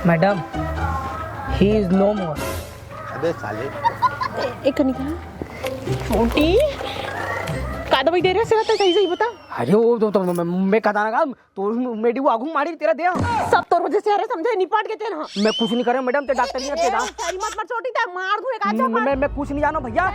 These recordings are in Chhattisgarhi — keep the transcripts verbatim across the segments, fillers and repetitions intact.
Madam, he is no more. अबे साले। ए, एक निकाल। छोटी, का दवाई दे रहे से रहता, सही सही बता। अरे वो तो, तो मैं, मैं कहता ना का, तो मेडी वो आगू मारी तेरा दे। सब तोर वजह से, अरे समझे, निपट के तेन। मैं कुछ नहीं करे मैडम, ते डॉक्टर नहीं करते ना। तेरी मत मत छोटी, ते मार दूं एक आध मैं, मैं, मैं कुछ नहीं जाना भैया।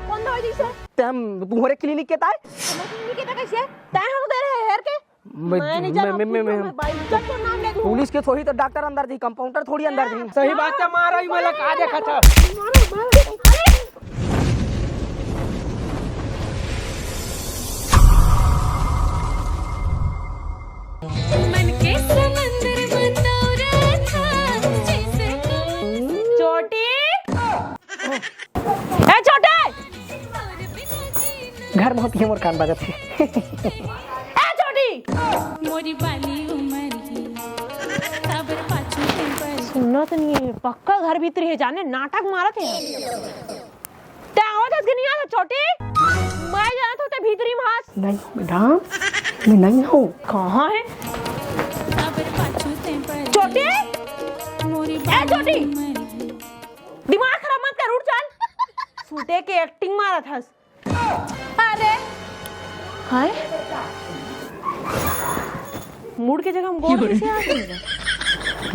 कौन दवाई दी से? ते हम तुम्हारे क्लिनिक के ताए। क्लिनिक के ताए कैसे? तै हम दे रहे हेर के? मैं, मैं नहीं जाना, मैं, मैं, मैं, मैं, मैं, भाई, इज्जत तो नाम ले दूँ। पुलिस के थोड़ी तो डॉक्टर अंदर थी, कंपाउंडर थोड़ी अंदर थी। सही बात है, मारा ही मला का देखा था। मारो, मारो। अरे! मन के समंदर में तैरत था, जैसे तू। छोटी, ए छोटे! घर में होती है मोर कान बाजत है। ए छोटी! मोरी बाली उमर ही, काबर पाछू तैं पर। सुनना तो नहीं है, पक्का घर भीतरी है, जाने नाटक मारत है। ते आवत हस कि नहीं आवत छोटी? मैं जानत हूँ ते भीतरी में हस। नहीं मैडम, मैं नहीं हूँ। कहाँ है? काबर पाछू तैं पर। छोटी! मोरी ए छोटी! बाली उमर ही। दिमाग खराब मत कर, उठ चल। सूते के एक्टिंग मारत हस। अरे हाय, मुड़ के जगह हम गोड़ कैसे आ गए?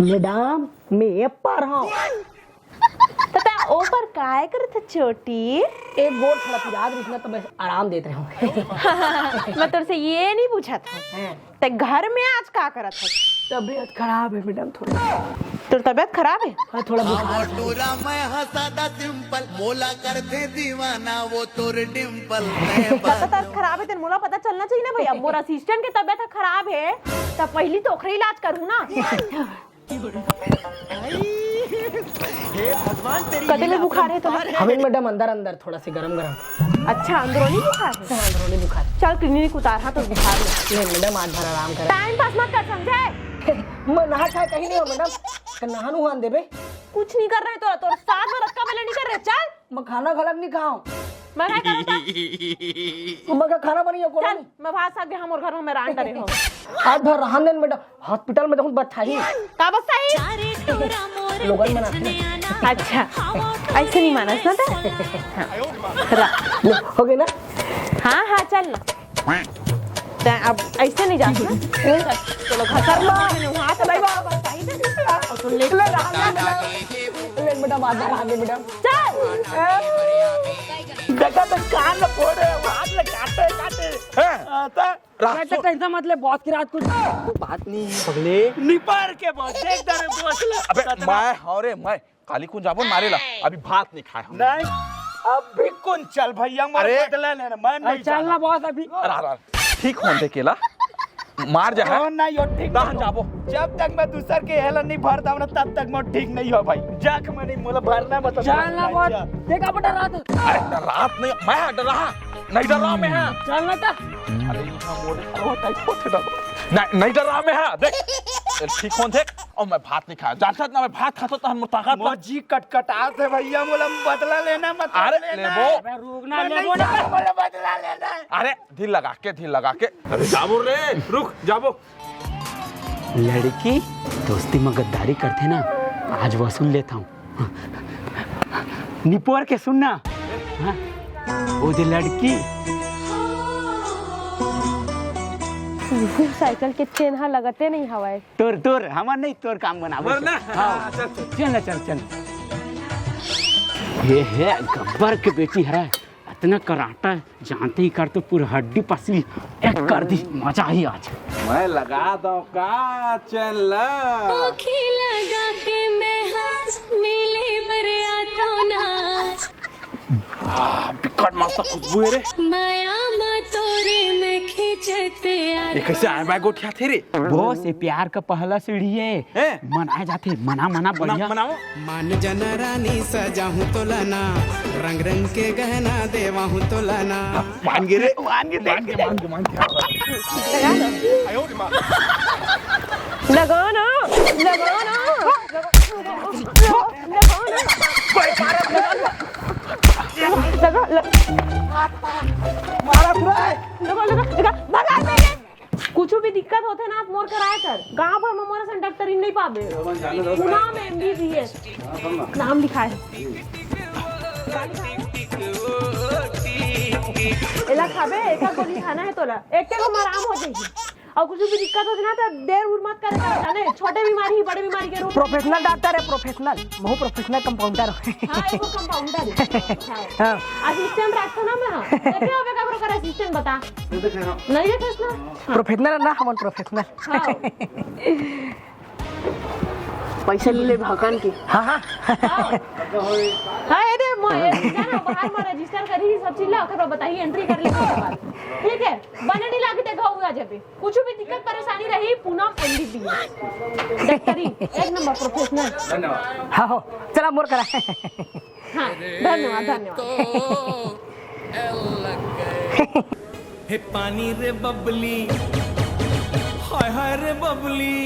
मैडम, मैं ये पर हूँ। तो तै ओ पर काय करत है छोटी? एक गोड़ थोड़ा पिरात रही ना, तो मैं आराम देत रहे हूँ। मैं तोर से ये नहीं पूछा था। हैं। ते घर में आज का करत हस? तबीयत खराब है मैडम, थोड़ा। तोर तबीयत खराब है? हाँ, थोड़ा बुखार है। टूरा मैं हंसादा सिंपल, मोला करथे दीवाना वो तोर डिंपल। मैं तबीयत आज खराब है, तेन मोला पता चलना चाहिए ना भैया। मोर असिस्टेंट के तबीयत खराब है, तब पहली तो ओखरे इलाज करूँ ना। हे भगवान, तेरी कते ले लीला बुखार है तो? अपरंपार है। हवे मैडम, अंदर अंदर थोड़ा से गरम गरम। अच्छा, अंदरूनी बुखार है? हाँ, अंदरूनी बुखार। चल, क्लिनिक उतार, हाँ, तो बुखार ले। नहीं मैडम, आज भर आराम कर। टाइम पास मत कर, समझे? मैं नहा खाए कहीं नहीं हो मैडम, तो नहा नुहान देबे। कुछ नहीं कर रहे तो, तोर साथ में रखा बेले नहीं कर रहे, चल। मैं खाना घलक नहीं खाऊं। मैं काय करूं त? मैं का खाना बनी हो चल, कोलोनी? मैं भात साग हम और घर में रांड डरे हो। आज भर रहन देन बेटा, हॉस्पिटल में देखूं बठाही। का बस सही? लोगन मना। अच्छा, ऐसे नहीं मानस ना त? हाँ। रा- ले, हो गई ना? हाँ, हाँ, चल ना। तै अब ऐसे नहीं जाती ना। चलो, घर में हाथ लगाई बाबा, सही से दूसरा। और तुम ले ले, रहा दे बेटा। ले बेटा, बात रहा दे बेटा। चल। देखा तो कान में फोड़ रहे, हाथ में काटे, काटे। हैं? आता। रात मैं तो सो- टेंशन मत ले, बॉस की रात कुछ कोई बात नहीं है, पगले। निपार के बॉस, देख दे रे बॉस ले। अबे, मैं, अरे, मैं काली कुन जाबो मारे ला, अभी भात नहीं खाए हम। नहीं, अभी कुन चल भैया, मैं अरे। बदला लेना, मैं अरे नहीं चल ना जाना। बॉस, अभी। अरे, अरे, अरे, ठीक होन दे केला, मार जा, हाँ? नहीं हो, ठीक दहन नहीं हो। जाबो। जब तक मैं दूसर के हेला नहीं भर दावना, तब तक मैं ठीक नहीं हो भाई। जाके मैं नहीं मोला भरना, मतलब चल ना बॉस, देखा बेटा रात। अरे, रात नहीं, मैं डर रहा, नहीं डर रहा मैं, हाँ। चल ना ता। अरे, इतना मोड़, अरे, वो टाइप होते ना। नहीं, नहीं डर रहा मैं, हाँ, देख। ठीक होन दे। और मैं भात नहीं खाया, जानता ना, मैं भात खाता तो हम ताकत मोर जी कटकटात है भैया, मोला बदला लेना, मतलब अरे, लेना। लेबो। अबे रुक ना, मैं लेबो नहीं ना। जाऊँ, मोला बदला लेना है। अरे, दिल लगा के, दिल लगा के। अरे, जाबो रे, रुक, जाबो। लड़की दोस्ती में गद्दारी करथे ना, आज वसूल लेता हूँ। निपोर के सुनना, हाँ? ओ दे लड़की। साइकिल के चेन ह लगते नहीं हवय। तोर, तोर, हमर नहीं, तोर काम बनाबो। वरना? हाँ। हाँ, चल, चल। चल ना, चल, चल। ये है गब्बर के बेटी हरे, इतना कराटा जानते ही कर तो पूरा हड्डी पसली एक कर दी, मजा ही आज। मैं लगा दो का चैन ला। ओखी लगा के मैं हंस मिले बर आतो ना। आ, बिकट मस्त खुशबू है रे। माया मा तोरे में खींचत ये कैसे आए बाय गोठिया थे रे? बॉस, ये प्यार का पहला सीढ़ी है। हैं? मनाए जाथे, मना, मना, मना, बढ़िया। मनाओ। मान जन रानी सजाहूं तोला ना, रंग रंग के गहना देवाहूं तोला ना। मान गे रे। मान गे, मान गे, मान गे, मान गे। लगा ना, लगा ना, लगा ना। लगा, लगा। मारा पूरा है। लगा, लगा, लगा। भगा मेरे। कुछ भी दिक्कत होथे ना, मोर कराए कर। गांव भर में मोर असन डॉक्टरी नहीं पाबे। पूना में एमबीबीएस नाम लिखा है। एला खाबे, एक गोली खाना है तोला, एक को आराम हो जाएगी। और कुछ भी दिक्कत होथे ना, तो देर उर मत करे कर, जाने, छोटे बीमारी ही बड़े बीमारी के रूप। प्रोफेशनल डॉक्टर है, प्रोफेशनल, बहुत प्रोफेशनल कंपाउंडर है। हाँ, एगो कंपाउंडर है। हाँ। हाँ। असिस्टेंट रखता ना मैं, हाँ। देखे होबे का, ओकर असिस्टेंट बता। नहीं देखे ना। नहीं देखे ना? प्रोफेशनल ना, हमन प्रोफेशनल। हाँ। पैसा ले ले भगवान के। हाँ, हाँ। हाँ। हाँ, ये दे, मैं, ये जाना, बाहर में रजिस्टर करी, सब चीज ला, ओकर बाद बताइए, एंट्री कर लेते हैं बाद। ठीक है, बने नहीं लागे, देखा हुआ जब भी। कुछ भी दिक्कत परेशानी रही, पूनम एमबीबीएस। डॉक्टरी, एक नंबर प्रोफेशनल। धन्यवाद। हाँ हो, चला मोर करा। हाँ, धन्यवाद, धन्यवाद। हे पानी रे बबली, हाय हाय रे बबली।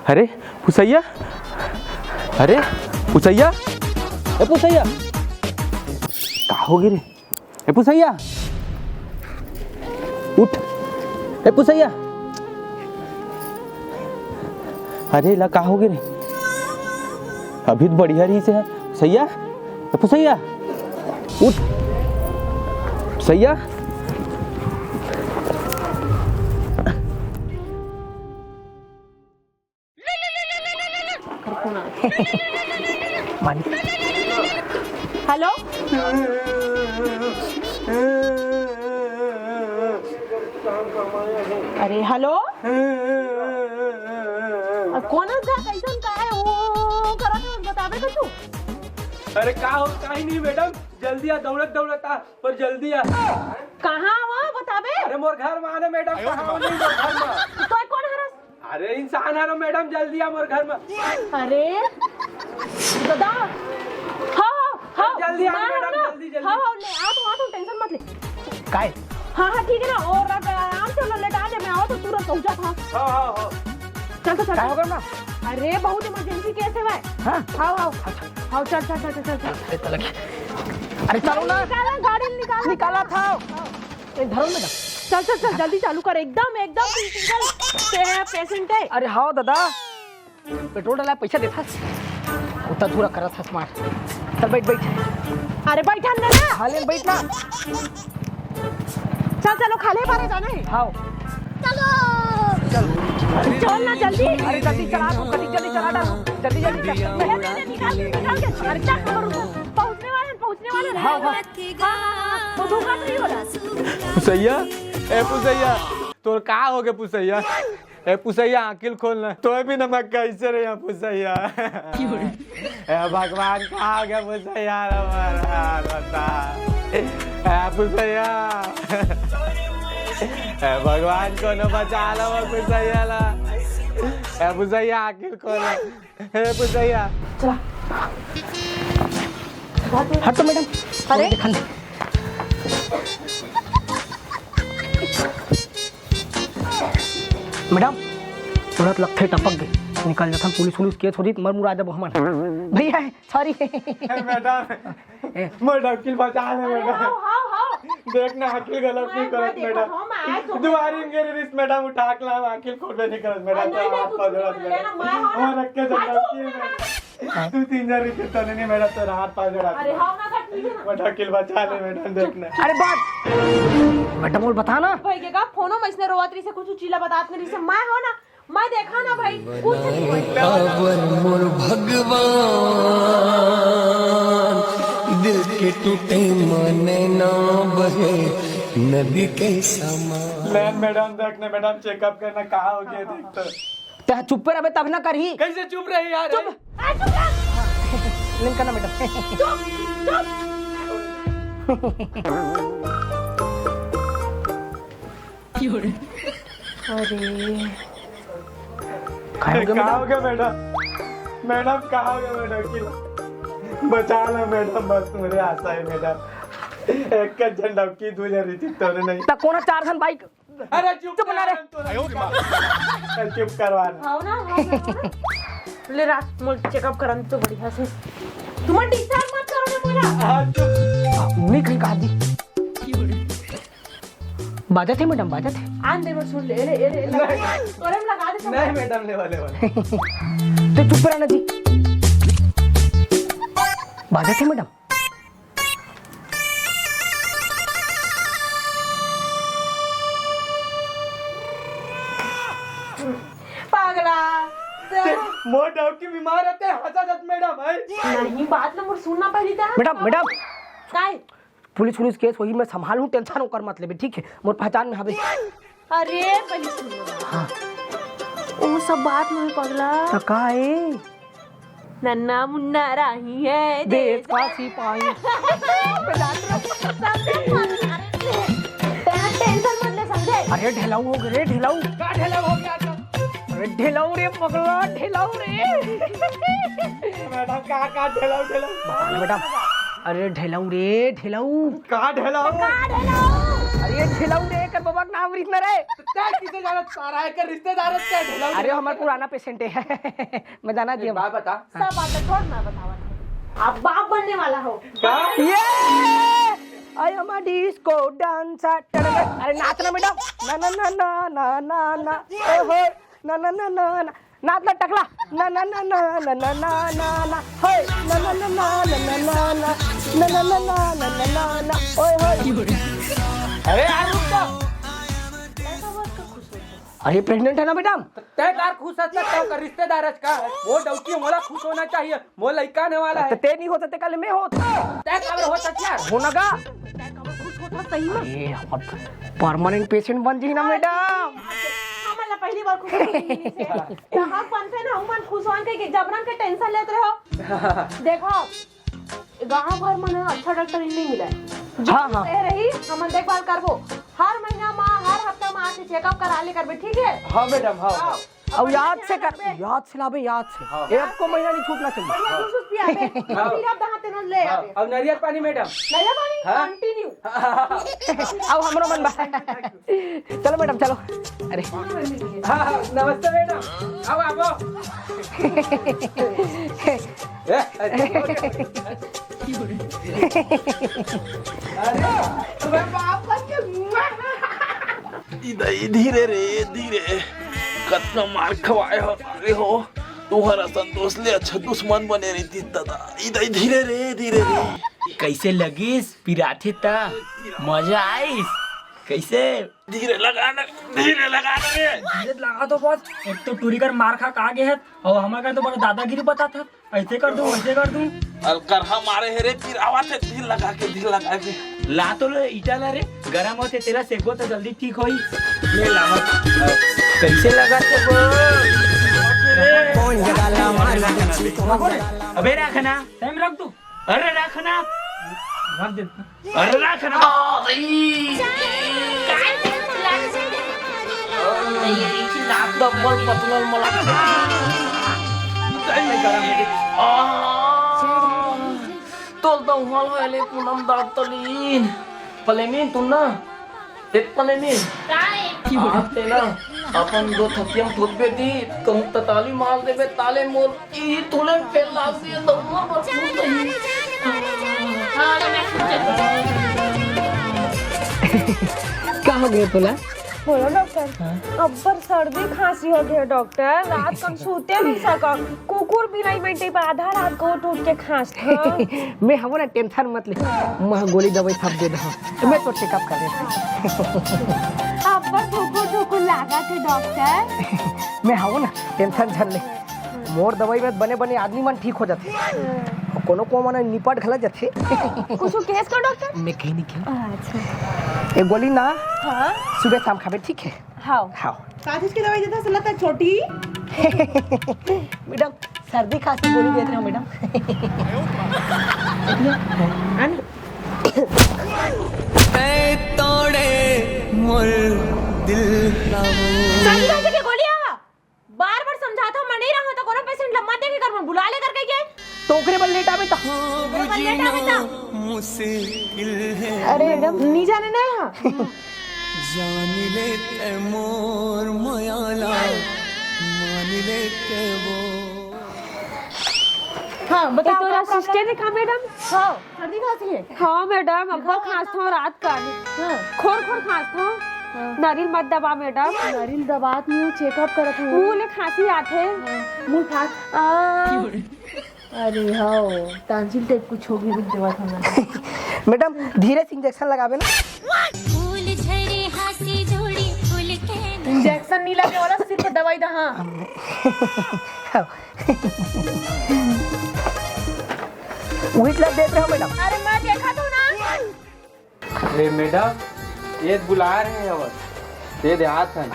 अरे पुसैया, अरे पुसैया, ए पुसैया, का हो गे रे? ए पुसैया, उठ। ए पुसैया, अरे ला का हो गे रे? अभी तो बढ़िया रहिसे। पुसैया, ए पुसैया, उठ। पुसैया। हेलो। अरे हेलो। कोन हे गा, कइसन, का हे, वो करत हे, बताबे कुछु? अरे का हो, काहीं नहीं मैडम, जल्दी आ, दौड़त दौड़त आ, पर जल्दी आ। कहाँ वो बताबे? अरे मोर घर में आना मैडम, कहाँ हो नहीं मोर घर में? तोय कोन हरस? अरे इंसान हरो मैडम, जल्दी आ मोर घर में। अरे दादा, हाँ हाँ हाँ, जल्दी आ मैडम, जल्दी जल्दी। हाँ हाँ, ले आ तो, आ तो, टेंशन मत ले। काय? हाँ हाँ ठीक है ना, और आराम से ना लेटा दे, मैं आवा तो तुरंत पहुँचा था। हाँ हाँ हाँ। चल तो चल। काय होगा ना? अरे बहुत इमरजेंसी केस है भाई। हाँ? हाँ हाँ। अच्छा। हाँ चल चल चल चल चल। अरे चलो ना। निकाला, गाड़ी निकाला। निकाला था। ए, धरो ना। चल चल चल, जल्दी चालू कर, एकदम एकदम क्रिटिकल पेशेंट है। अरे हाँ दादा, पेट्रोल डाला, पैसा देथस, उतना धूरा करत हस मार। चल बैठ बैठ। अरे बैठ ना ना। हाँ ले बैठ ना। चल चलो, खाले बारे जाना है। हाँ। चलो। चल ना जल्दी। अरे जल्दी चला तू, जल्दी जल्दी चला ना, जल्दी जल्दी चल। निकाल दे, निकाल दे। अरे चल, पहुंचने वाले हैं, पहुंचने वाले हैं। हाँ हाँ। हाँ हाँ हाँ, वो धोखा नहीं हो रहा। पुसैया, ए पुसैया, तोर का हो गे पुसैया? ए पुसैया, आँखिल खोल ना। तोय भी नमक कैसे रे यहाँ पुसैया? ए भगवान, का हो गे पुसैया हमारा? बता। ए पुसैया। ए भगवान, कोनो बचा लो वो पुसैया ला। ए पुसैया, आँखिल खोल ना। हे पुसैया। चला। हट तो मैडम। अरे। देखन दे। मैडम, तुरंत लगथे टपक गे। निकल जाथन, पुलिस उलिस केस हो जाई, मर मुरा जाबो हमन। भैया, सॉरी। हे मैडम। ए। मोर अकिल बचा ले अरे, मैडम। हाव, हाव, हाव। देख ना, अकिल गलत नहीं मैं, मैं करत देखत मैडम। हूँ, मैं आए तो दुआरी में गिर रहिस मैडम, उठा के ला, अकिल खोलबे नहीं करत मैडम, अरे, नहीं, तो नहीं, हाथ कुछ पाँव जोड़त नहीं, मैडम। लेना, मैं हाव। मोर अक्के जब अरे, चुप लड़की है ना। मैडम। दू तीन हजार रुपये तो नहीं मैडम, तो हाथ पाँव जोड़त। अरे, हाव ना, ठीक है ना। मोर अकिल बचा ले मैडम, देख ना। अरे बात, मैडम बोल बता ना। भाई के का फोनो में इसने रोवत रहिसे, कुछ चीला बतात नहीं रहिसे, मैं हो ना, मैं देखा ना भाई, कुछ नहीं होई। काबर मोर भगवान, दिल के टूटे मन ना बहे, नदी के समान। ले मैडम, देख ना मैडम, चेकअप करना, कहाँ हो गया, देख तो। ते चुप्पे रहबे तब ना करही। कैसे चुप रही यार? चुप। आ, चुप रह। लिंक करना मैडम। चुप, चुप। अरे। का हो गया का मैडम? हो गया मैडम? मैडम, का हो गया मैडम? कि बचा ला मैडम, बस मेरे आशा है मैडम। एक का झंडा की दो हजार रीति तोरे नहीं। त कोना चार झन बाइक? अरे चुप चुप ना रे। कर, तोरे नहीं। चुप करवा ना। हाव ना, हाव ना, हाव ना। ले राज, मोला चेकअप करन तो बढ़िया से। तुमन डिस्टर्ब मत करो ना मोला। हाँ, चुप। हाँ, नहीं कहीं कहा दी। बाजत हे मैडम, बाजत हे। आन दे, मैं सुन ले, ले, ले, ले, नहीं। तोरे में लगा दे सब। नहीं मैडम, ले वाले वाले। तो चुप रहना जी। बाजत हे मैडम। पागला। ते मोर डौकी बीमार रहते, हंसा जत मैडम, भाई। नहीं, बात ला मोर सुनना पहली था। Madam, madam. काय? पुलिस वुलिस केस होही, मैं संभालहूँ, टेंशन ओकर मत लेबे, ठीक है? मोर पहचान में हवे। अरे, पहली सुन लो। हाँ। ओ सब बात नहीं पगला। तो का है? नन्ना मुन्ना राही है देश का सिपाही। तेरा टेंशन मत ले, समझे? अरे ढेलाऊ हो गए रे, ढेलाऊ। का ढेलाऊ हो गया? अरे ढेलाऊ रे पगला, ढेलाऊ रे। मैडम, का, का ढेलाऊ, ढेलाऊ? बता ना बेटा। अरे ढेलाऊ रे, ढेलाऊ। का ढेलाऊ? का ढेलाऊ? अरे ढेलाऊ रे, कर बाबा के नाम रिश्ता रे। तै किसे जानत सारा है, कर रिश्तेदार है, तै ढेलाऊ अरे ढेलाऊ हमार कर। पुराना पेशेंट है। मैं जाना जी एक हम। बात बता। सब बात है, छोड़, मैं बतावत हूँ। आप बाप बनने वाला हो। का? ये! I am a disco dancer। अरे नाच ना मैडम। ना, ना, ना। ओहो। ना, ना, ना, ना, ना। नाच ना टकला। ना, ना, ना। होय। ना, ना, ना। ना, ना, ना। ओए होय। अरे यार, रुक जा। अरे प्रेग्नेंट है ना मैडम? तै कार खुश है, तै का रिश्तेदार है का? वो डौकी मोला खुश होना चाहिए, वो लड़का आने वाला तो है। ते नहीं होता, ते कल मैं होता। तै काबर होता यार? होना का? तै काबर खुश होता सही में? अरे, अब परमानेंट पेशेंट बन जी ना मैडम। हमन ला पहली बार खुश होने मिली से। कहाँ बनते ना, हमन खुश होन के, के जबरन के टेंशन लेत रहो। देखो, गांव भर में ना अच्छा डॉक्टर नहीं मिला है। जो हाँ, हाँ। सही रही, हमन देखभाल करबो। हर महीना में, हर हफ्ता में आके चेकअप करा ले करबे, ठीक है? हाँ मैडम, हाँ, हाँ। हाँ। अउ याद से कर, याद से लाबे, याद से। हाँ। एक को महीना नहीं छूटना चाहिए। बढ़िया जूस वूस पियाबे। हाँ। पीरा दहा तेनो ले हाँ। आबे। अउ नारियल पानी मैडम। नारियल पानी हाँ। कंटिन्यू। अउ हमरो मन बा। चलो मैडम, चलो। अरे। हाँ, हाँ, नमस्ते मैडम। आओ, आओ। ए, ए, अरे, तुम्हें बाप का क्यों? ई दाई धीरे रे, धीरे। कतना मार खवाए हो, अरे हो। तुहर असन दोस्त ले अच्छा दुश्मन बने रहितिस दादा। ई दाई धीरे रे, धीरे रे। कैसे लगिस? पिराथे त? मजा आइस? कैसे? धीरे लगा ना, धीरे लगा ना रे। धीरे लगा तो बस। एक तो टूरी कर मार खा के आ गे हे, अउ हमर कर तो बड़ा दादागिरी बताथे। ऐसे कर दूं, वैसे कर दूं। अलकरहा मारे हे रे, फिर आवाज है, धीर लगा के, धीर लगा के। ला तो ले, ईटा ला रे, गरम होथे, तेला सेकबो त जल्दी ठीक होही। ले लावत। कैसे लगाथे बोल? कौन जगह ला मार? अबे रख ना। टाइम रख तू। अरे रख ना। रख दे। अरे राख ना। अरे। डबल पतलल मला। तोल तो हुआल वाले पूनम दातलीन। पलेमीन तुम ना। एक पलेमीन। काय? आप तेला अपन दो थपियम ठोकबे दी, कहूँ तताली मार देबे ताले मोर। ई तूने फैला दिए तो मत पूछ नहीं। का हो गया तोला? बोलो डॉक्टर। हाँ? अब्बर सर्दी खांसी हो गया डॉक्टर, रात कन सूते नहीं सका, कुकुर बिलाई मेंटे आधा रात को उठ उठ के खांस था। मैं हवो ना, टेंशन मत ले, मैं गोली दवाई सब दे दो, मैं तो चेकअप कर देता। अब्बर ठुकुर ठुकुर लागा थे डॉक्टर। मैं हवो ना, टेंशन झन ले। मोर दवाई में बने बने आदमी मन ठीक हो जाथे। अउ कोनो को मन निपट घला जाथे। कुछ केस का डॉक्टर? मैं कहीं नहीं खेल। अच्छा। एक गोली ना। हाँ। सुबह शाम खाबे, ठीक है? हाँ। हाँ। काचिस के दवाई देता सला तक छोटी। मैडम, सर्दी खांसी गोली देते हो मैडम। आन। तोड़े मोर दिल का वो। सर्दी खांसी के गोलियां। बार-बार समझात हूँ, मैं नहीं रहूँ तो कोनो पेशेंट ला मत देखे कर, मैं बुला लेकर के ये। तो ओकरे बर लेट आवे त? ओकरे बर लेट आवे त? मुश्किल है। अरे एकदम नहीं जाने ना। जान लेते मोर मयाला, मान लेते वो। हाँ, ये बताओ, तोर का problem? Assistant हे का, मैडम? हाँ, सर्दी खांसी हे। हाँ, मैडम, अब्बड़ खांसथों रात कन। हाँ। खोर खोर खांसथों। हाँ। नरिल मत दबा, मैडम। नरिल दबात नहीं हूँ, checkup करत हूँ। मुंह ले खांसी आथे। हाँ, मुंह फाट। आ। अरे हव, tonsil type कुछ होगे, रुक देवत हूँ मैं। मैडम, धीरे से injection लगाबे ना। फूल झरे हाँसी जोड़ी फूल के। Injection नहीं लगे वाला, सिर्फ दवाई दा, हाँ। उही ला देत रहो मैडम। अरे मैं देखा तो ना। ए मैडम, ये बुला रहे हैं और ये दे आत हन।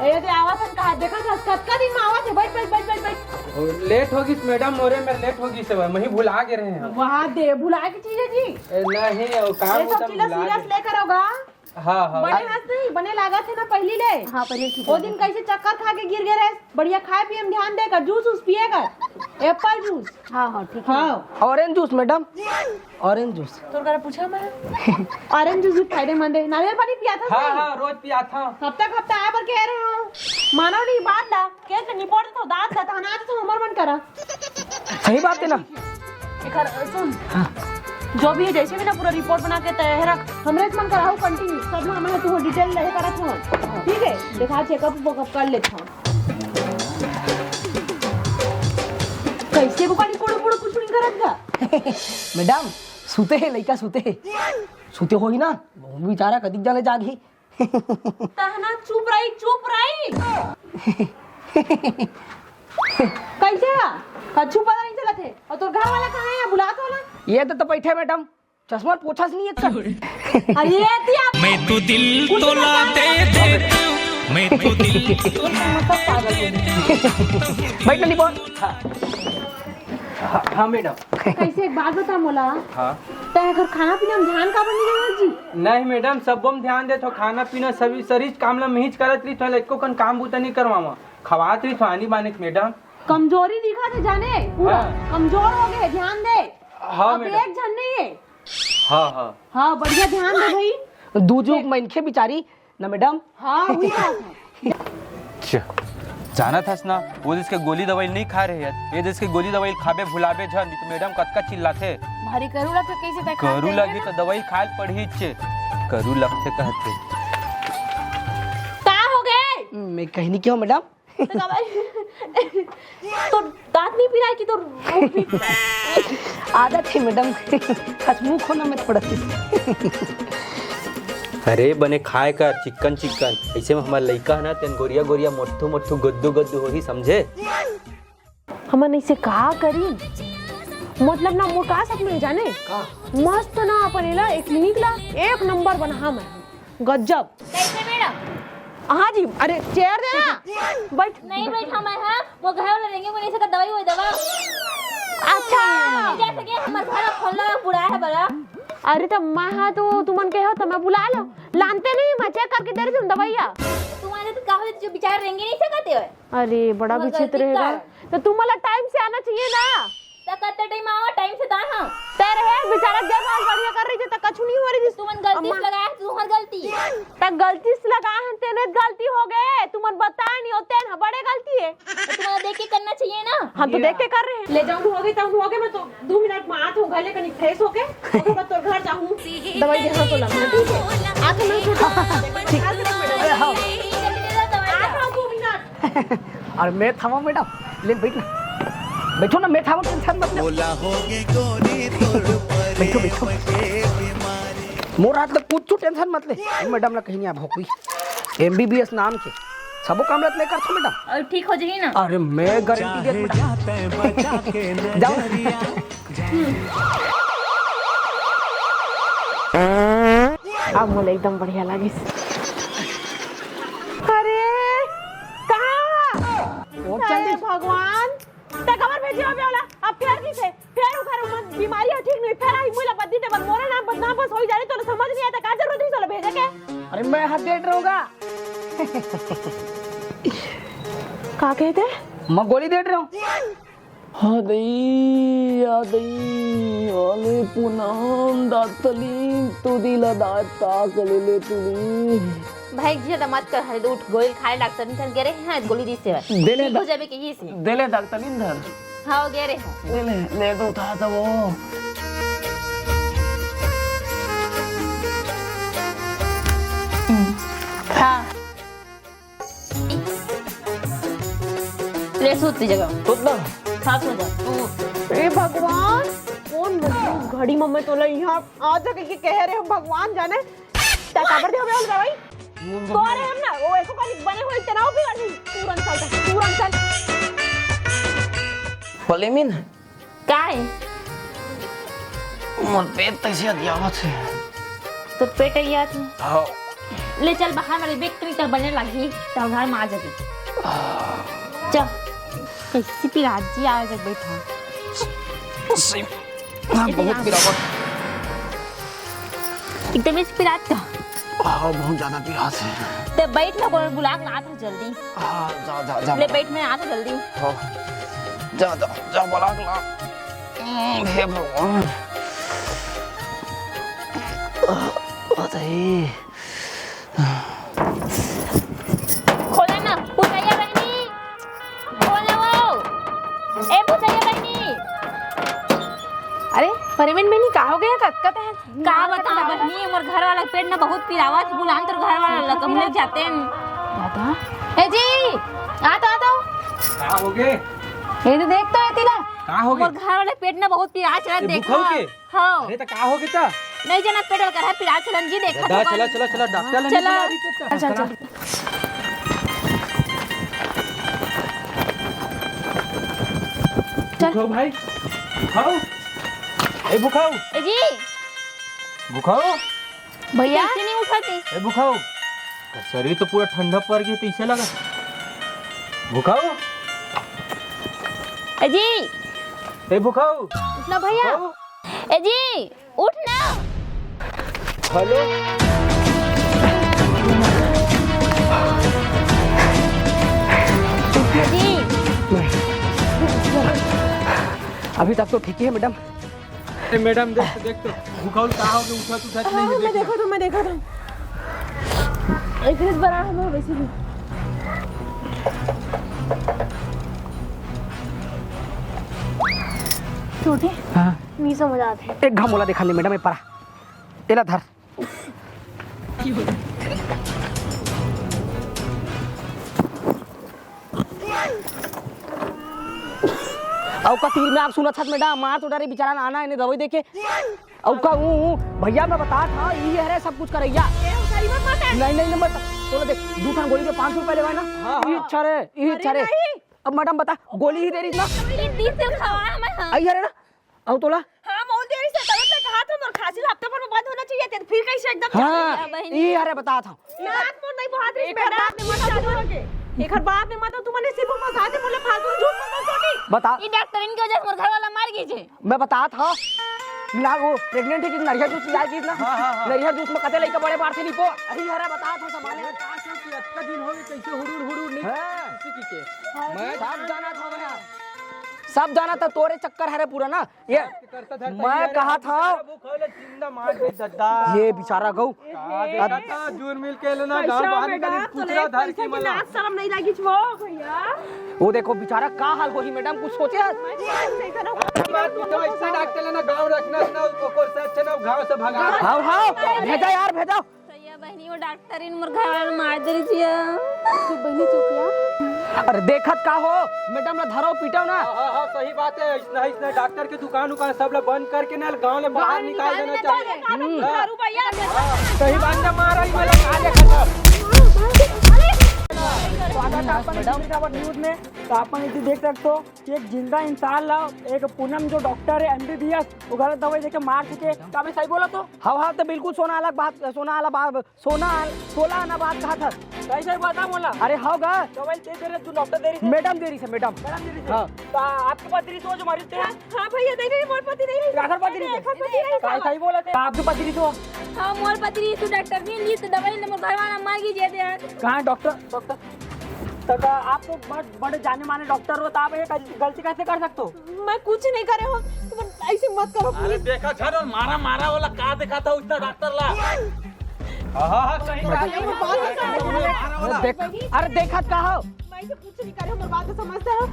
ये दे आवत हन कहा, देखा था, कतका दिन में आवत है, बैठ, बैठ, बैठ, बैठ, बैठ। और लेट होगी मैडम, मोरे में लेट होगी सब, मैं ही भुला गे रहे हैं। वहाँ दे, भुला के चीज है जी। ए, नहीं, वो काम ये वो सब सब चीजें भुला serious गए। लेकर होगा। हाँ, हाँ। बने हस नहीं, बने लागत हे ना पहिली ले। हाँ, पहिली ठीक वो हे। दिन कैसे चक्कर खा के गिर गे रहे। बढ़िया खाए पिए में ध्यान दे कर, juice वूस पिए कर, apple juice। हाँ, हाँ, ठीक हे। हाँ। Orange juice, madam, orange juice। तोर करा पूछा मैं? Orange juice भी फायदेमंद हे, नारियल पानी पिया था हाँ, सही? हाँ, रोज पिया था। हफ्ता हफ्ता आए बर कह रहे हो, मानो नहीं बात ला। के से निपोड़ तो दांत ला, तहना तो हमर मन करा। सही बात हे ना? एकर, सुन। हाँ। जो भी हे, जैसे भी ना पूरा report बना के तैयार रख। हमरे मन करा हो continue। सब में हमन तू detail रहे करत हो। ठीक हे? देखा checkup वकअप कर लेत हो। कैसे को काली कोड़ो कोड़ो कुछ नहीं करत गा? मैडम, सुते हे, लइका सुते हे। सुते होही ना, वो बेचारा कतिक जाने जागही। तहना चुप रही, चुप रही। कैसे हे? कछु पता नहीं चलत हे। और तोर घर वाला कहाँ हे? बुला तो ला। ये तो, तो बैठे मैडम, चश्मा पोछा से नहीं है का? अरे ये दिया। मैं तो दिल तोला दे देता हूँ, मैं तो दिल तोला। मतलब पागल हो गया। बैठ ना, निपोर। हाँ, हाँ, मैडम। कैसे, एक बात बता मोला। हाँ। तैं एकर खाना पीना में ध्यान काबर नहीं देवत जी? नहीं मैडम, सब में ध्यान देत हो, खाना पीना सभी शरीर काम ला मैं ही करत रही, तो एको कन काम बूता नहीं करवावा, खवात रही तो आनी बानी मैडम। कमजोरी दिखत हे जाने पूरा, हाँ। कमजोर हो गए, ध्यान दे। हाँ अब मैडम। एक झन नहीं हे। हाँ, हाँ। हाँ, बढ़िया ध्यान दे भाई। दू जुग मनखे बिचारी ना मैडम। हाँ, वही बात है। अच्छा, जानत हस ना, वो देश के गोली दवाई नहीं खा रहे हैं, ये देश के गोली दवाई खाबे भुलाबे झन, नहीं तो मैडम कतका चिल्लाथे। भारी करू लगथे, कैसे तय खा करू जाएंगे लगे ना? तो दवाई खाए पड़ही छे, करू लगथे कहथे। का हो गए? मैं कहीं नहीं क्यों मैडम? तो का भाई? तो दांत नहीं पिराए कि तो मुंह भी पिराए? आदत है मैडम, हंसमुख होना में थोड़ा सी। अरे बने खाए कर चिक्कन चिक्कन, ऐसे में हमार लइका है ना, तेन गोरिया गोरिया मोटू मोटू गुद्दू गुद्दू होही, समझे? हमन ऐसे का करी? मतलब ना, मोर का सपना है जाने? का? मस्त ना अपन एला एक clinic ला एक नंबर बना मैं। गजब। कैसे मैडम? हाँ जी, अरे chair दे ना। बैठ। नहीं बैठा मैं, हाँ, वो घर वाला रहेंगे, वो नहीं सका दवाई, वो दवा। अच्छा। जैसे कि हमारे घर खोलना बुढ़ा है बड़ा। अरे तो मैं हाँ तो तुमन कहे हो तो मैं बुला लो, लानते नहीं, मैं check करके दे रही हूँ दवाइया। तुम्हारे तो कहा जो बेचारे रहेंगे नहीं सकते हो। अरे बड़ा विचित्र है। तो तुम वाला time से आना चाहिए ना। त कत्ते time आवा, time से ता हाँ। तेरे है बेचारा जब आज बढ़िया कर रही थी, त कछु नहीं हो रही थी। तुमन गलती से लगाया है, तुम्हार गलती। त गलती से लगाए हैं, तेने गलती हो गए। तुमन बताए नहीं होते ना, बड़े गलती है। तो तुम्हारा देख के करना चाहिए ना। हम तो देख के कर रहे हैं। ले जाऊँ, हो गई, तब हो गए, मैं तो दो मिनट में आत हूँ, घर ले कहीं fresh होके, ओकर बाद तोर घर जाऊँ, दवाई देहा तो लगा, ठीक है? आत हूँ मैं, ठीक है। अरे हाँ। आत हूँ दो मिनट। अरे मैं थामा मैडम, ले बैठ ना, बैठो ना, मैं थामा, tension मत ले। बैठो बैठो। मोर हाथ तक कुछ tension मत ले। मैडम ला कहीं नहीं आ भोकवी, MBBS नाम के सबो काम रत मैं करथो मैडम। और ठीक हो जाही ना? अरे मैं गारंटी देत मैडम। जाओ। अब मोला एकदम बढ़िया लागिस। अरे कहाँ? अरे भगवान, ते काबर भेजे हो बेवला? अब फेर किसे? फेर उखर उमर बीमारी ह ठीक नहीं, फेर आई मोला बद्दी दे बर। मोरे नाम बदनाम बस होई जाने, तोला समझ नहीं आता का जरूरत है तोला भेजे के? अरे मैं हाथ देट रहूंगा। का कहते? मैं गोली देट रहूं। हाँ दई, आ दई, आले पूनम दातलीन, तू दिला दात ताक ले ले तू नी। भाई जी, ज्यादा मत कर, हरे उठ, गोली खाए डॉक्टर निकल गे रे, हाँ, गोली दी से। दे ले ठीक हो जाबे के ही से। दे ले डॉक्टर निंदर। हाँ, गे रहे हो। ले, ले, ले तो उठा तो वो। हाँ। ले, सूत ती जगह। सूत ना? हाँ, सो जा। तू हे भगवान, कोन घड़ी में मैं तोला यहाँ आ जा के कह रहे हो, भगवान जाने। ता काबर दे होबे ओला दवाई? तोरे हम ना, वो एको कनी बने होई तेना भी नहीं। तुरंत चल, तुरंत चल। पलेमिन। काय? मोर पेट तइसे अगियावत हे। तोर पेट अगियावत हे? हाँ। ले चल बाहर, मेरे बेग कनी तक बने लगी, तब घर में आ जाबे। चल। कइसे पिरात जी, आ जा बैठा। सही। हाँ, बहुत पिरावत। एकदम इस पिरात का। हाँ, बहुत ज्यादा पिरात हे। ते बैठ ना, कोई बुला के लात हूँ जल्दी। हाँ, जा, जा, जा, ले बैठ, मैं आत हूँ जल्दी। हाँ। जा, जा, जा, बुला के ला। हम्म, हे भगवान। आ, आ, सही। खोला ना, भुजैया बहिनी। खोला वो। ए भुजैया बहिनी। अरे, परेमिन बहिनी, का हो गे? कतका तैं का बताओं बहिनी, मोर घर वाला पेट ना बहुत पिरावत हे, बुलान तोर घर वाला ला, कम ले जाते हैं। दादा। ए जी, आ तो, आ तो। का हो गे? ए तो देख तो, ए तिला। का हो गे? मोर घर वाला पेट ना बहुत पिरात हे, ए, देखा। भूखा हो के? हाँ। अरे, त का हो गे त? नहीं जाना, पेट कर है, पिरात हे जी, देखा दादा, तो चला, बन- चला, चला, डॉक्टर ला नहीं चला। बुला रही तो। चल, चल, चल। चल। भूखाऊ भाई, भूखाऊ, ए भूखाऊ। ए जी। भूखाऊ। भैया। कैसे नहीं उठाते? ए भूखाऊ। शरीर तो पूरा ठंडा पड़ गया, तइसे लगा। भूखाऊ। ए जी। ए भूखाऊ। उठना भैया। भूखाऊ। ए जी। उठ ना। हेलो। जी। अभी तक तो ठीक ही है मैडम। ए मैडम, देख तो, देख तो, भूखाऊ का हो गे, उठा, उठा हाँ, नहीं है, मैं देख देखा तो, मैं देखा तो। एक रिस बना है, मैं वैसे भी। छोटे? हाँ। नहीं समझ आते। एक घाम ओला देखा ले मैडम, एक परा। एला धर। अउ का तीर में आग सुनत हस मैडम, मार तो डरे बिचारा नाना एने दवाई देके। अउ का ऊ, ऊ, भैया मैं बतात हँव, ई हरे सब कुछ करइया। ए, ऊ गरीब मत है। नहीं, नहीं, नहीं, मत। तोला देख, दू ठन गोली के पाँच सौ रुपया लेवाय ना। हाँ, हाँ। ई अच्छा रे, ई अच्छा रे। नहीं। अब मैडम बता, गोली ही दे रही ना। ई दिन से खावा है मैं, हाँ। आई हरे ना। अउ तोला? हाँ, बहुत देर से तबीयत में कहा था, मोर खांसी हफ्ता भर में बंद होना चाहिए, तेरे फिर कैसे एकदम हाँ, चालू हो गया? ई हरे बतात हँव। नाक मोर नहीं बहुत एक बात में मत चालू हो गए। एक बात में मत, तू मने सिर्फ मजाक है, बोले फालतू झूठ मत बोल, छोटी। बता। ई डॉक्टरिन के वजह से मोर घर वाला मर गई जे। मैं बतात हँव। ना वो प्रेग्नेंट है कि नरियर जूस पिया की ना? हाँ, हाँ, हाँ। नरियर जूस में कते लइका बड़े बाढ़थे नहीं पो। अरे हरे बतात हँव संभाले। अरे का सब कि अतका दिन हो गए, कैसे हुड़ुड़ हुड़ुड़ नहीं हाँ। किसी की के? मैं सब जानत हँव मैं। सब जानत हँव, तोरे चक्कर हरे पूरा ना। ये करता धरता मैं ये कहत हँव। भूख होले जिंदा मार दे दद्दा। ये बेचारा गऊ। का देखा था, जून मिल के लेना, गाँव बाहर निकल, कुचरा धर के मला। लाज शरम नहीं लगी छो भैया। वो देखो बेचारा का हाल होही मैडम, कुछ सोचे हस? मैं तो ऐसे करो। मैं तो ऐसे डॉक्टर लेना, गाँव रखना ना, उसको कोई से अच्छा ना, गाँव से भगा। हाँ, हाँ, भेजा यार, भेजा। सैया बहिनी, वो डॉक्टरिन मोर घर वाला मार दे रही थी। तू बहिनी चुप यार। अरे देखत का हो, मैडम ला धरो पीटो ना। हाँ, हाँ, हाँ, सही बात है। इसने, इसने डॉक्टर के दुकान उकान सब ला बंद करके ना गाँव ले बाहर निकाल देना चाहिए। हम्म। हाँ। सही बात है, मारा ही वाला काले खत्म। स्वागत है आपका न्यूज़ में। तो आप लोग देख सकते हो कि एक जिंदा इंसान ला एक पूनम जो डॉक्टर है एमबीबीएस, वो गलत दवाई देके मार चुके। का मैं सही बोला तो? हाँ, हाँ, तो बिल्कुल सोना अलग बात, सोना वाला बात, सोना, सोला आना बात कहा था। सही सही बता बोला। अरे हाँ गा। तो भाई दे दे रहे, तू डॉक्टर दे रही थी? मैडम दे रही थी, मैडम। मैडम दे रही थी? हाँ। तो आपके पति रही थी वो जो मरीज थे? हाँ, हाँ भैया, दे रही, मोर पति दे रही। राघर पति रही थी? राघर पति रही थी। का सही बोला थे? आपके पति रही थी वो? हाँ, मोर पति रही थी, डॉक्टर नहीं ली तो दवाई ले, मोर घर वाला मार गई जे दे। कहाँ डॉक्टर? डॉक्टर? तो का आप तो बड़, बड़े जाने माने डॉक्टर हो, तो आप ये गलती कैसे कर सकते हो? मैं कुछ नहीं करे हूँ, तुम ऐसे मत करो अरे please। देखा झन, मारा मारा वाला का देखा था उसने डॉक्टर ला। हाँ, हाँ, हाँ, सही बात है। अरे बात है, मारा वाला। अरे देख, अरे देखत का हो? मैं ऐसे कुछ नहीं करे हूँ, मेरी बात तो समझते हो।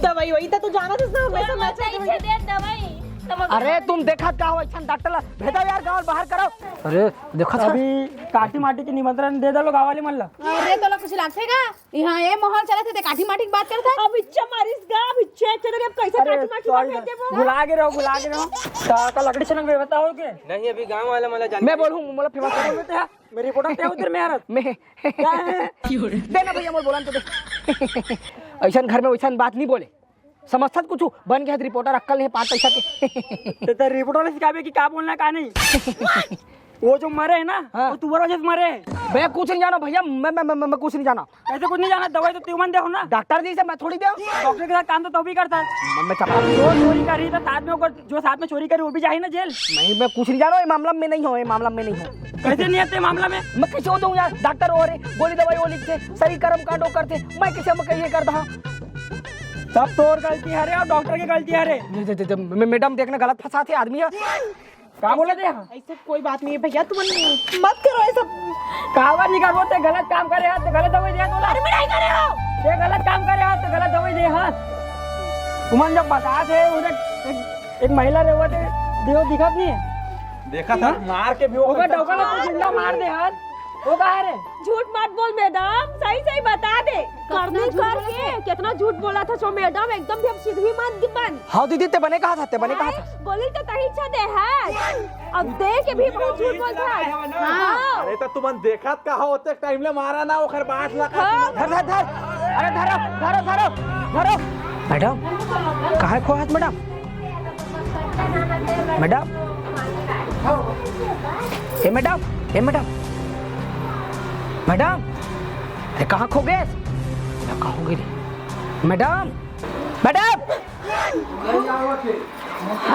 दवाई वही तो तू जाना था, हमेशा मैं दे दवाई। अरे तुम देखत का हो, ऐसा डॉक्टर ला भेजो यार, गाँव बाहर करो। अरे देखत हस? अभी काठी माटी के निमंत्रण दे दे लो गाँव वाले मन ला। अरे तोला कुछ लागथे का? यहाँ ये माहौल चलत हे ते काठी माटी की बात करत हे। अब इच्छा मारिस गा, अब इच्छा, इच्छा तेरे अब कैसे अरे काठी माटी sorry भेज sir, देबो? भुला गे रहो, भुला गे रहो। का, का लकड़ी से नंग बताओ के? नहीं, अभी गाँव वाला मला जान मैं बोलूँ, मोला फेमस कर देते हैं। मेरी रिपोर्टर ते उधर में आ रहा। मैं क्या है? देना भैया, मोला बोलन तो दे। ऐसन घर में वैसन बात नहीं बोले। समझथस कुछ? बन गया रिपोर्टर, अक्कल नहीं, पाँच पैसा के। ते, ते रिपोर्टर वाले सिखाबे कि का बोलना, का नहीं। वो जो मरे है ना, हाँ। वो तुम्हारा वजह से मरे है। मैं कुछ नहीं जाना भैया, मैं, मैं, मैं, मैं, मैं कुछ नहीं जाना। कैसे कुछ नहीं जाना? दवाई तो तुमन दे हो ना। डॉक्टर जी से मैं थोड़ी दे। डॉक्टर के साथ काम तो तू भी करता है। मैं, मैं चपरासी। जो चोरी कर रही था साथ में, ओकर जो साथ में चोरी करी वो भी जाही ना जेल। नहीं, मैं कुछ नहीं जाना, ये मामला में नहीं हो, ये मामला में नहीं हो। कैसे नहीं आते मामला में? मैं कैसे हो जाऊँ यार? डॉक्टर हो रे, गोली दवाई वो लिखते, सही कर्म कांड वो करते, मैं कैसे, मैं ये करता हूँ? सब तोर गलती है रे और डॉक्टर की गलती है रे। दे, दे, दे, दे, मे-, मैडम देखना गलत फंसाथे आदमी है। का बोला थे? ऐसे कोई बात नहीं है भैया, तुम मत करो ऐसा। काबर नहीं करबो, ते गलत काम करे हाथ, ते गलत दवाई दे तोला। अरे मैं नहीं करे हो। ते गलत काम करे हाथ, ते गलत दवाई दे हाथ। तुमन जब बता थे उधर एक, एक महिला रे वो ते देव दिखत नहीं है। देखा था, मार के भी ओकर डौका ला तो जिंदा मार दे हाथ। वो कहाँ रे? झूठ मत बोल मैडम, सही सही बता दे। कितना करने झूठ बोला करके था? कितना झूठ बोला था सो मैडम, एकदम भी अब सिद्धवी मत बन। हाँ दीदी, ते बने कहा था, ते बने कहा था। गोली तो तही छा दे है। अब दे के भी बहुत झूठ बोलता है। हाँ। अरे तो तुमन देखत का हो, ओतेक टाइम ले मारा ना, ओकर बाट लगा। हाँ। धर, धर, धर। अरे धरो, धरो, धरो, धरो। मैडम, कहाँ खो हाथ मैडम? मैडम, ए मैडम, ए मैडम, मैडम, अरे कहाँ खो गए? कहाँ खो गए रे? Madam, madam.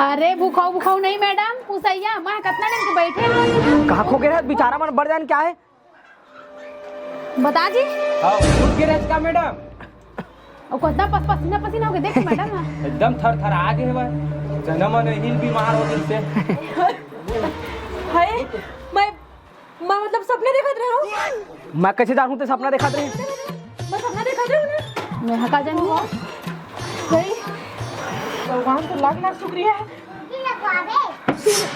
अरे भूखाऊ भूखाऊ नहीं मैडम, पुसैया, मैं कितना दिन के बैठे हूँ। कहाँ खो गए रे? बेचारा मन बर जान क्या है? बता जी। हाँ, उठ के रहत का मैडम? और कितना पस-, पसीना पसीना हो गया, देख मैडम ना। एकदम थर थर आ गए भाई। जनम नहीं बीमार हो गए से। हाय, मैं, मैं मतलब सपना देखत रहे हूँ। मैं कैसे जानूँ ते सपना देखत रहे? मैं सपना देखत रहे हूँ ना। मैं हका जानू। भाई, भगवान तो लाख लाख शुक्रिया है।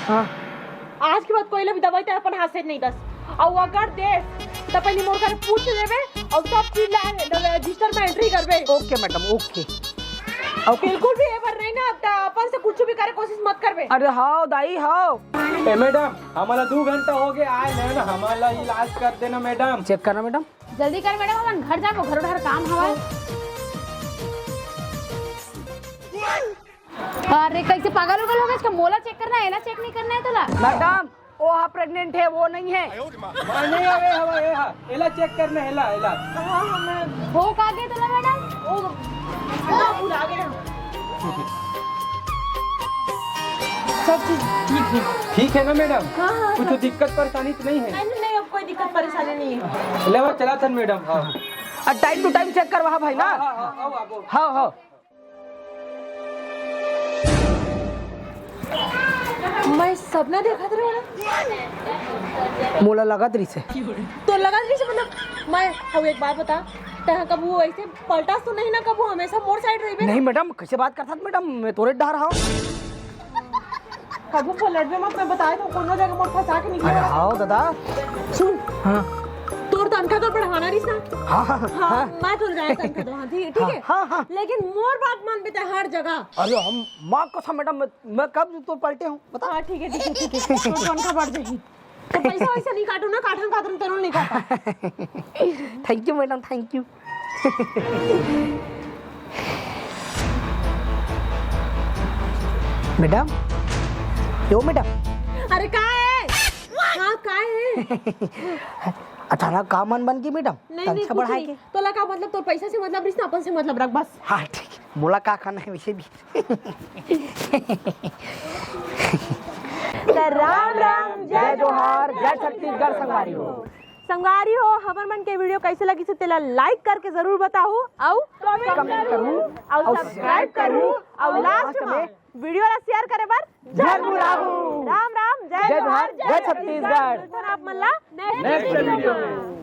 हाँ। आज के बाद कोई ला भी दवाई ते अपन हाथ से नहीं दस। अउ अगर देस, त पहले मोर घर पूछ लेबे, अउ तब फिर ला, रजिस्टर में एंट्री करबे। ओके मैडम, ओके। अउ बिल्कुल भी एबर नहीं ना, त अपन से कुछ भी करे कोशिश मत करबे। अरे हाव दाई, हाव। ए मैडम, हमला दू घंटा हो गए आए नहीं ना, हमला इलाज कर देना मैडम। चेक करना मैडम। जल्दी कर मैडम, हमन घर जाबो, घर उधर काम हवय। अरे कैसे पागल उगल हो गए? इसका मोला चेक करना है, एला चेक नहीं करना है तोला। मैडम, वो हा प्रेग्नेंट है, वो नहीं है। मैं नहीं हवे, हवा, ए हा। एला चेक करना है, एला, एला। हाँ, हाँ, मैं वो का गए तोला मैडम? वो, वो भुला गए हम। सब चीज ठीक है। ठीक है ना मैडम? हाँ, हाँ, कुछ हाँ। दिक्कत परेशानी तो नहीं है? नहीं, नहीं, नहीं, अब कोई दिक्कत परेशानी नहीं है। लेवा चला थन मैडम, हाँ। आ, टाइम टू टाइम चेक करवा भाई ना। हाँ, हाँ, हाँ, आओ, आओ। हाँ, हाँ। मैं सपना देखत रहे ना। मोला लगत रहिसे। तो लगत रहिसे मतलब, मैं, अब एक बात बता, तैं कभू ऐसे पलटा तो नहीं ना, कभू हमेशा मोर साइड रहिबे ना? नहीं मैडम, कैसे बात करथस मैडम, मैं तोरे डहर हूँ। कभू पलटबे मत, मैं बताए तो कोनो जगह मोर फंसा के निकल अरे आओ दादा। सुन। हाँ। तोर तनखा तो बढ़ाना रहिस ना। हाँ, हाँ, हाँ, हाँ। मैं तो जाए तनखा तो, हाँ, ठीक, ठीक है? हाँ, हाँ। लेकिन मोर बात मानबे ते हर जगह। अरे हम माँ कसम मैडम, मैं, मैं कब तो पलटे हूँ, बता। हाँ, ठीक है, ठीक है, ठीक है। तोर तनखा बढ़ जाही। तो पैसा वैसा नहीं काटू ना, काटन खातन तेरो नहीं काटा। Thank you madam, thank you। Madam, yo madam. अरे का है? हाँ, का है? अचानक का मन बन गई मैडम? नहीं, नहीं, तनखा कुछ बढ़ाए नहीं। के? तोला का मतलब, तोर पैसा से मतलब रहिस ना, अपन से मतलब रख बस। हाँ, ठीक है। मोला का खाना है वैसे भी। त राम राम, जय जोहार, जय छत्तीसगढ़ संगवारी हो। संगवारी हो, हमर मन के video कैसे लगिस हे तेला like करके जरूर बताहू, अउ comment करू, अउ subscribe करू, अउ last में video ला share करे बर झन भुलाहू। राम राम, जय जोहार, जय छत्तीसगढ़। मिलथन आप मन ला next video में।